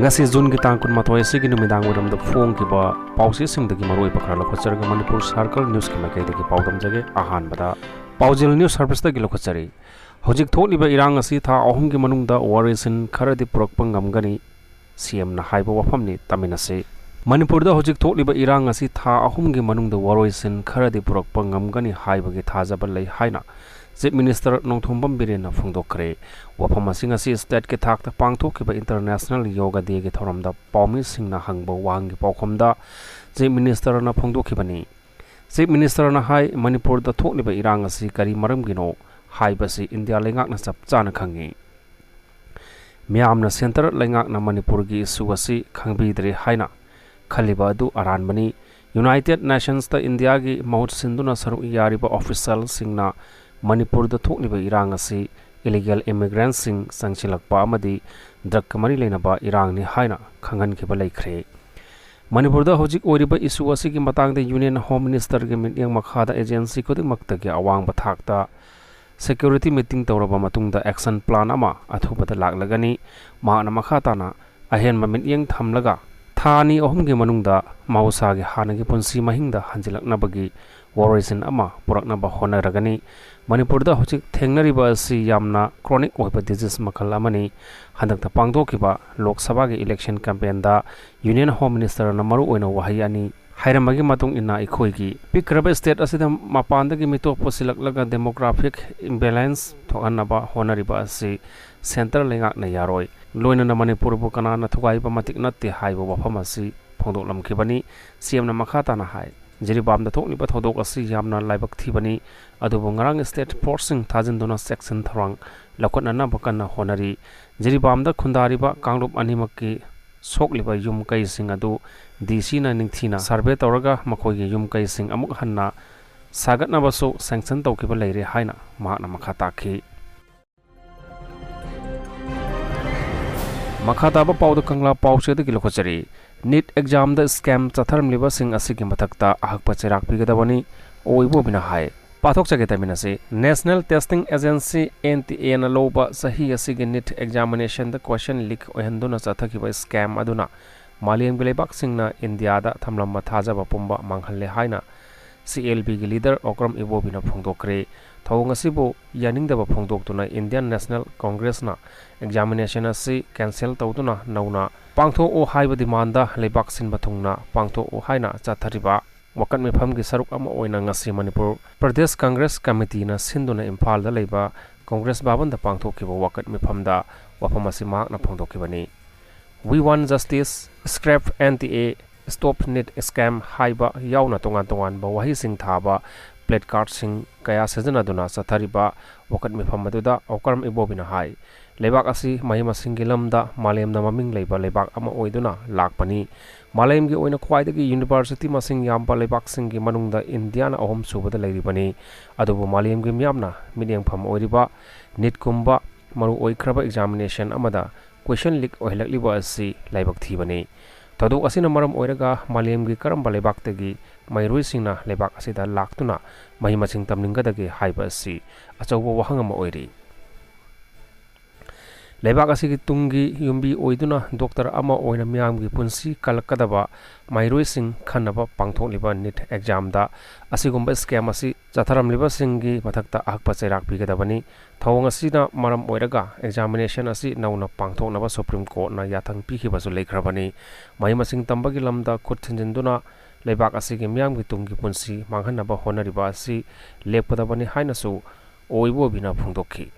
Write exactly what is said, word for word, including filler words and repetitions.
ꯉꯁꯤ ꯖꯨꯟꯒꯤ ꯇꯥꯡ ꯀꯨꯟꯃꯥꯊꯣꯏ ꯑꯁꯤꯒꯤ ꯅꯨꯃꯤꯗꯥꯡ ꯋꯥꯏꯔꯝꯗ ꯐꯣꯡꯈꯤꯕ ꯄꯥꯎꯆꯦꯁꯤꯡꯗꯒꯤ ꯃꯔꯨꯑꯣꯏꯕ ꯈꯔ ꯂꯧꯈꯠꯆꯔꯒ ꯃꯅꯤꯄꯨꯔ ꯁꯥꯔꯀꯜ ꯅ꯭ꯌꯨꯁꯀꯤ ꯃꯥꯏꯀꯩꯗꯒꯤ ꯄꯥꯎꯗꯝꯖꯒꯦ꯫ ꯑꯍꯥꯟꯕꯗ ꯄꯥꯎꯖꯦꯜ ꯅ꯭ꯌꯨꯁ ꯁꯔꯚꯤꯁꯇꯒꯤ ꯂꯧꯈꯠꯆꯔꯤ꯫ ꯍꯧꯖꯤꯛ ꯊꯣꯛꯂꯤꯕ ꯏꯔꯥꯡ ꯑꯁꯤ ꯊꯥ ꯑꯍꯨꯝꯒꯤ ꯃꯅꯨꯡꯗ ꯋꯥꯔꯣꯏꯁꯤꯟ ꯈꯔꯗꯤ ꯄꯨꯔꯛꯄ ꯉꯝꯒꯅꯤ, ꯁꯤ ꯑꯦꯝꯅ ꯍꯥꯏꯕ ꯋꯥꯐꯝꯅꯤ꯫ ꯇꯥꯃꯤꯟꯅꯁꯤ꯫ ꯃꯅꯤꯄꯨꯔꯗ ꯍꯧꯖꯤꯛ ꯊꯣꯛꯂꯤꯕ ꯏꯔꯥꯡ ꯑꯁꯤ ꯊꯥ ꯑꯍꯨꯝꯒꯤ ꯃꯅꯨꯡꯗ ꯋꯥꯔꯣꯏꯁꯤꯟ ꯈꯔꯗꯤ ꯄꯨꯔꯛꯄ ꯉꯝꯒꯅꯤ ꯍꯥꯏꯕꯒꯤ ꯊꯥꯖꯕ ꯂꯩ ꯍꯥꯏꯅ ꯆꯤꯐ ꯃꯤꯅꯤꯁꯇꯔ ꯅꯣꯡꯊꯣꯝꯕꯝ ꯕꯤꯔꯦꯟꯅ ꯐꯣꯡꯗꯣꯛꯈ꯭ꯔꯦ꯫ ꯋꯥꯐꯝ ꯑꯁꯤ ꯉꯁꯤ ꯁ꯭ꯇꯦꯠꯀꯤ ꯊꯥꯛꯇ ꯄꯥꯡꯊꯣꯛꯈꯤꯕ ꯏꯟꯇꯔꯅꯦꯁꯅꯦꯜ ꯌꯣꯒꯥ ꯗꯦꯒꯤ ꯊꯧꯔꯝꯗ ꯄꯥꯎꯃꯤꯁꯤꯡꯅ ꯍꯪꯕ ꯋꯥꯍꯪꯒꯤ ꯄꯥꯎꯈꯨꯝꯗ ꯆꯤꯐ ꯃꯤꯅꯤꯁꯇꯔꯅ ꯐꯣꯡꯗꯣꯛꯈꯤꯕꯅꯤ꯫ ꯆꯤꯐ ꯃꯤꯅꯤꯁꯇꯔꯅ ꯍꯥꯏ, ꯃꯅꯤꯄꯨꯔꯗ ꯊꯣꯛꯂꯤꯕ ꯏꯔꯥꯡ ꯑꯁꯤ ꯀꯔꯤ ꯃꯔꯝꯒꯤꯅꯣ ꯍꯥꯏꯕꯁꯤ ꯏꯟꯗꯤꯌꯥ ꯂꯩꯉꯥꯛꯅ ꯆꯞ ꯆꯥꯅ ꯈꯪꯏ꯫ ꯃꯤꯌꯥꯝꯅ ꯁꯦꯟꯇꯔ ꯂꯩꯉꯥꯛꯅ ꯃꯅꯤꯄꯨꯔꯒꯤ ꯏꯁꯨ ꯑꯁꯤ ꯈꯪꯕꯤꯗ꯭ꯔꯦ ꯍꯥꯏꯅ ꯈꯜꯂꯤꯕ ꯑꯗꯨ ꯑꯔꯥꯟꯕꯅꯤ꯫ ꯌꯨꯅꯥꯏꯇꯦꯗ ꯅꯦꯁꯟꯁꯇ ꯏꯟꯗꯤꯌꯥꯒꯤ ꯃꯍꯨꯠ ꯁꯤꯟꯗꯨꯅ ꯁꯔꯨꯛ ꯌꯥꯔꯤꯕ ꯑꯣꯐꯤꯁꯤꯌꯦꯜꯁꯤꯡꯅ ꯃꯅꯤꯄꯨꯔꯗ ꯊꯣꯛꯂꯤꯕ ꯏꯔꯥꯡ ꯑꯁꯤ ꯏꯂꯤꯒꯦꯜ ꯏꯃꯤꯒ꯭ꯔꯦꯟꯠꯁꯤꯡ ꯆꯪꯁꯤꯜꯂꯛꯄ ꯑꯃꯗꯤ ꯗ꯭ꯔꯒꯀ ꯃꯔꯤ ꯂꯩꯅꯕ ꯏꯔꯥꯡꯅꯤ ꯍꯥꯏꯅ ꯈꯪꯍꯟꯈꯤꯕ ꯂꯩꯈ꯭ꯔꯦ꯫ ꯃꯅꯤꯄꯨꯔꯗ ꯍꯧꯖꯤꯛ ꯑꯣꯏꯔꯤꯕ ꯏꯁꯨ ꯑꯁꯤꯒꯤ ꯃꯇꯥꯡꯗ ꯌꯨꯅꯤꯌꯟ ꯍꯣꯝ ꯃꯤꯅꯤꯁꯇꯔꯒꯤ ꯃꯤꯠꯌꯦꯡ ꯃꯈꯥꯗ ꯑꯦꯖꯦꯟꯁꯤ ꯈꯨꯗꯤꯡꯃꯛꯇꯒꯤ ꯑꯋꯥꯡꯕ ꯊꯥꯛꯇ ꯁꯦꯀ꯭ꯌꯨꯔꯤꯇꯤ ꯃꯤꯇꯤꯡ ꯇꯧꯔꯕ ꯃꯇꯨꯡꯗ ꯑꯦꯛꯁꯟ ꯄ꯭ꯂꯥꯟ ꯑꯃ ꯑꯊꯨꯕꯗ ꯂꯥꯛꯂꯒꯅꯤ꯫ ꯃꯍꯥꯛꯅ ꯃꯈꯥ ꯇꯥꯅ ꯑꯍꯦꯟꯕ ꯃꯤꯠꯌꯦꯡ ꯊꯝꯂꯒ ꯊꯥ ꯑꯅꯤ ꯑꯍꯨꯝꯒꯤ ꯃꯅꯨꯡꯗ ꯃꯍꯧꯁꯥꯒꯤ ꯍꯥꯟꯅꯒꯤ ꯄꯨꯟꯁꯤ ꯃꯍꯤꯡꯗ ꯍꯟꯖꯤꯜꯂꯛꯅꯕꯒꯤ ꯋꯥꯔꯣꯏꯁꯤꯟ ꯑꯃ ꯄꯨꯔꯛꯅꯕ ꯍꯣꯠꯅꯔꯒꯅꯤ꯫ ꯃꯅꯤꯄꯨꯔꯗ ꯍꯧꯖꯤꯛ ꯊꯦꯡꯅꯔꯤꯕ ꯑꯁꯤ ꯌꯥꯝꯅ ꯀ꯭ꯔꯣꯅꯤꯛ ꯑꯣꯏꯕ ꯗꯤꯖꯤꯖ ꯃꯈꯜ ꯑꯃꯅꯤ꯫ ꯍꯟꯗꯛꯇ ꯄꯥꯡꯊꯣꯛꯈꯤꯕ ꯂꯣꯛ ꯁꯚꯥꯒꯤ ꯏꯂꯦꯛꯁꯟ ꯀꯦꯝꯄꯦꯟꯗ ꯌꯨꯅꯤꯌꯟ ꯍꯣꯝ ꯃꯤꯅꯤꯁꯇꯔꯅ ꯃꯔꯨꯑꯣꯏꯅ ꯋꯥꯍꯩ ꯑꯅꯤ ꯍꯥꯏꯔꯝꯕꯒꯤ ꯃꯇꯨꯡ ꯏꯟꯅ ꯑꯩꯈꯣꯏꯒꯤ ꯄꯤꯛꯈ꯭ꯔꯕ ꯁ꯭ꯇꯦꯠ ꯑꯁꯤꯗ ꯃꯄꯥꯟꯗꯒꯤ ꯃꯤꯇꯣꯞ ꯄꯨꯁꯤꯜꯂꯛꯂꯒ ꯗꯦꯃꯣꯒ꯭ꯔꯥꯐꯤꯛ ꯏꯝꯕꯦꯂꯦꯟꯁ ꯊꯣꯛꯍꯟꯅꯕ ꯍꯣꯠꯅꯔꯤꯕ ꯑꯁꯤ ꯁꯦꯟꯇꯔ ꯂꯩꯉꯥꯛꯅ ꯌꯥꯔꯣꯏ꯫ ꯂꯣꯏꯅꯅ ꯃꯅꯤꯄꯨꯔꯕꯨ ꯀꯅꯥꯅ ꯊꯨꯒꯥꯏꯕ ꯃꯇꯤꯛ ꯅꯠꯇꯦ ꯍꯥꯏꯕ ꯋꯥꯐꯝ ꯑꯁꯤ ꯐꯣꯡꯗꯣꯛꯂꯝꯈꯤꯕꯅꯤ꯫ ꯁꯤ ꯑꯦꯝꯅ ꯃꯈꯥ ꯇꯥꯅ ꯍꯥꯏ, ꯖꯤꯔꯤꯕꯥꯝꯗ ꯊꯣꯛꯂꯤꯕ ꯊꯧꯗꯣꯛ ꯑꯁꯤ ꯌꯥꯝꯅ ꯂꯥꯏꯕꯛ ꯊꯤꯕꯅꯤ, ꯑꯗꯨꯕꯨ ꯉꯔꯥꯡ ꯁ꯭ꯇꯦꯠ ꯐꯣꯔꯁꯁꯤꯡ ꯊꯥꯖꯤꯟꯗꯨꯅ ꯆꯦꯛꯁꯤꯟ ꯊꯧꯔꯥꯡ ꯂꯧꯈꯠꯅꯅꯕ ꯀꯟꯅ ꯍꯣꯠꯅꯔꯤ꯫ ꯖꯤꯔꯤꯕꯥꯝꯗ ꯈꯨꯟꯗꯥꯔꯤꯕ ꯀꯥꯡꯂꯨꯞ ꯑꯅꯤꯃꯛꯀꯤ ꯁꯣꯛꯂꯤꯕ ꯌꯨꯝ ꯀꯩꯁꯤꯡ ꯑꯗꯨ ꯗꯤ ꯁꯤꯅ ꯅꯤꯡꯊꯤꯅ ꯁꯔꯚꯦ ꯇꯧꯔꯒ ꯃꯈꯣꯏꯒꯤ ꯌꯨꯝ ꯀꯩꯁꯤꯡ ꯑꯃꯨꯛ ꯍꯟꯅ ꯁꯥꯒꯠꯅꯕꯁꯨ ꯁꯦꯡꯁꯟ ꯇꯧꯈꯤꯕ ꯂꯩꯔꯦ ꯍꯥꯏꯅ ꯃꯍꯥꯛꯅ ꯃꯈꯥ ꯇꯥꯈꯤ꯫ ꯃꯈꯥ ꯇꯥꯕ ꯄꯥꯎꯗ ꯀꯪꯂꯥ ꯄꯥꯎꯆꯦꯗꯒꯤ ꯂꯧꯈꯠꯆꯔꯤ꯫ ꯅꯤꯠ ꯑꯦꯛꯖꯥꯝꯗ ꯁ꯭ꯀꯦꯝ ꯆꯠꯊꯔꯝꯂꯤꯕꯁꯤꯡ ꯑꯁꯤꯒꯤ ꯃꯊꯛꯇ ꯑꯍꯛꯄ ꯆꯩꯔꯥꯛ ꯄꯤꯒꯗꯕꯅꯤ, ꯑꯣꯏꯕꯣꯕꯤꯅ ꯍꯥꯏ꯫ ꯄꯥꯊꯣꯛꯆꯒꯦ ꯇꯥꯃꯤꯟꯅꯁꯤ꯫ National Testing Agency, N T A ꯅ ꯂꯧꯕ ꯆꯍꯤ ꯑꯁꯤꯒꯤ NEET examination ꯗ question leak ꯑꯣꯏꯍꯟꯗꯨꯅ ꯆꯠꯊꯈꯤꯕ scam ꯑꯗꯨꯅ ꯃꯥꯂꯦꯝꯒꯤ ꯂꯩꯕꯥꯛꯁꯤꯡꯅ ꯏꯟꯗꯤꯌꯥꯗ ꯊꯝꯂꯝꯕ ꯊꯥꯖꯕ ꯄꯨꯝꯕ ꯃꯥꯡꯍꯜꯂꯦ ꯍꯥꯏꯅ C L B ꯒꯤ leader ꯑꯣꯀ꯭ꯔꯝ ꯏꯕꯣꯕꯤꯅ ꯐꯣꯡꯗꯣꯛꯈ꯭ꯔꯦ꯫ ꯊꯧꯑꯣꯡ ꯑꯁꯤꯕꯨ ꯌꯥꯅꯤꯡꯗꯕ ꯐꯣꯡꯗꯣꯛꯇꯨꯅ Indian National Congress ꯅ examination ꯑꯁꯤ cancel ꯇꯧꯗꯨꯅ ꯅꯧꯅ ꯄꯥꯡꯊꯣꯛꯑꯣ ꯍꯥꯏꯕ demand ꯂꯩꯕꯥꯛ ꯁꯤꯟꯕ ꯊꯨꯡꯅ ꯄꯥꯡꯊꯣꯛꯑꯣ ꯍꯥꯏꯅ ꯆꯠꯊꯔꯤꯕ ꯋꯥꯀꯠ ꯃꯤꯐꯝꯒꯤ ꯁꯔꯨꯛ ꯑꯃ ꯑꯣꯏꯅ ꯉꯁꯤ ꯃꯅꯤꯄꯨꯔ ꯄ꯭ꯔꯗꯦꯁ ꯀꯪꯒ꯭ꯔꯦꯁ ꯀꯃꯤꯇꯤꯅ ꯁꯤꯟꯗꯨꯅ ꯏꯝꯐꯥꯜꯗ ꯂꯩꯕ ꯀꯪꯒ꯭ꯔꯦꯁ ꯚꯕꯟꯗ ꯄꯥꯡꯊꯣꯛꯈꯤꯕ ꯋꯥꯀꯠ ꯃꯤꯐꯝꯗ ꯋꯥꯐꯝ ꯑꯁꯤ ꯃꯍꯥꯛꯅ ꯐꯣꯡꯗꯣꯛꯈꯤꯕꯅꯤ꯫ "We want justice, scrap N T A, stop NEET scam" ꯍꯥꯏꯕ ꯌꯥꯎꯅ ꯇꯣꯉꯥꯟ ꯇꯣꯉꯥꯟꯕ ꯋꯥꯍꯩꯁꯤꯡ ꯊꯥꯕ placard ꯁꯤꯡ ꯀꯌꯥ ꯁꯤꯖꯤꯟꯅꯗꯨꯅ ꯆꯠꯊꯔꯤꯕ ꯋꯥꯀꯠ ꯃꯤꯐꯝ ꯑꯗꯨꯗ ꯑꯣꯀ꯭ꯔꯝ ꯏꯕꯣꯕꯤꯅ ꯍꯥꯏ, ꯂꯩꯕꯥꯛ ꯑꯁꯤ ꯃꯍꯩ ꯃꯁꯤꯡꯒꯤ ꯂꯝꯗ ꯃꯥꯂꯦꯝꯗ ꯃꯃꯤꯡ ꯂꯩꯕ ꯂꯩꯕꯥꯛ ꯑꯃ ꯑꯣꯏꯗꯨꯅ ꯂꯥꯛꯄꯅꯤ꯫ ꯃꯥꯂꯦꯝꯒꯤ ꯑꯣꯏꯅ ꯈ꯭ꯋꯥꯏꯗꯒꯤ university ꯃꯁꯤꯡ ꯌꯥꯝꯕ ꯂꯩꯕꯥꯛꯁꯤꯡꯒꯤ ꯃꯅꯨꯡꯗ ꯏꯟꯗꯤꯌꯥꯅ ꯑꯍꯨꯝꯁꯨꯕꯗ ꯂꯩꯔꯤꯕꯅꯤ꯫ ꯑꯗꯨꯕꯨ ꯃꯥꯂꯦꯝꯒꯤ ꯃꯤꯌꯥꯝꯅ ꯃꯤꯠꯌꯦꯡꯐꯝ ꯑꯣꯏꯔꯤꯕ NEET ꯀꯨꯝꯕ ꯃꯔꯨ ꯑꯣꯏꯈ꯭ꯔꯕ examination ꯑꯃꯗ question leak ꯑꯣꯏꯍꯜꯂꯛꯂꯤꯕ ꯑꯁꯤ ꯂꯥꯏꯕꯛ ꯊꯤꯕꯅꯤ꯫ ꯊꯧꯗꯣꯛ ꯑꯁꯤꯅ ꯃꯔꯝ ꯑꯣꯏꯔꯒ ꯃꯥꯂꯦꯝꯒꯤ ꯀꯔꯝꯕ ꯂꯩꯕꯥꯛꯇꯒꯤ ꯃꯍꯩꯔꯣꯏꯁꯤꯡꯅ ꯂꯩꯕꯥꯛ ꯑꯁꯤꯗ ꯂꯥꯛꯇꯨꯅ ꯃꯍꯩ ꯃꯁꯤꯡ ꯇꯝꯅꯤꯡꯒꯗꯒꯦ ꯍꯥꯏꯕ ꯑꯁꯤ ꯑꯆꯧꯕ ꯋꯥꯍꯪ ꯑꯃ ꯑꯣꯏꯔꯤ꯫ ꯂꯩꯕꯥꯛ ꯑꯁꯤꯒꯤ ꯇꯨꯡꯒꯤ ꯌꯨꯝꯕꯤ ꯑꯣꯏꯗꯨꯅ doctor ꯑꯃ ꯑꯣꯏꯅ ꯃꯤꯌꯥꯝꯒꯤ ꯄꯨꯟꯁꯤ ꯀꯜꯂꯛꯀꯗꯕ ꯃꯍꯩꯔꯣꯏꯁꯤꯡ ꯈꯟꯅꯕ ꯄꯥꯡꯊꯣꯛꯂꯤꯕ NEET exam ꯗ ꯑꯁꯤꯒꯨꯝꯕ scam ꯑꯁꯤ ꯆꯠꯊꯔꯝꯂꯤꯕꯁꯤꯡꯒꯤ ꯃꯊꯛꯇ ꯑꯍꯛꯄ ꯆꯩꯔꯥꯛ ꯄꯤꯒꯗꯕꯅꯤ꯫ ꯊꯧꯑꯣꯡ ꯑꯁꯤꯅ ꯃꯔꯝ ꯑꯣꯏꯔꯒ examination ꯑꯁꯤ ꯅꯧꯅ ꯄꯥꯡꯊꯣꯛꯅꯕ Supreme Court ꯅ ꯌꯥꯊꯪ ꯄꯤꯈꯤꯕꯁꯨ ꯂꯩꯈ꯭ꯔꯕꯅꯤ꯫ ꯃꯍꯩ ꯃꯁꯤꯡ ꯇꯝꯕꯒꯤ ꯂꯝꯗ ꯈꯨꯠ ꯊꯤꯟꯖꯤꯟꯗꯨꯅ ꯂꯩꯕꯥꯛ ꯑꯁꯤꯒꯤ ꯃꯤꯌꯥꯝꯒꯤ ꯇꯨꯡꯒꯤ ꯄꯨꯟꯁꯤ ꯃꯥꯡꯍꯟꯅꯕ ꯍꯣꯠꯅꯔꯤꯕ ꯑꯁꯤ ꯂꯦꯞꯀꯗꯕꯅꯤ ꯍꯥꯏꯅꯁꯨ ꯑꯣꯏꯕꯣꯕꯤꯅ ꯐꯣꯡꯗꯣꯛꯈꯤ꯫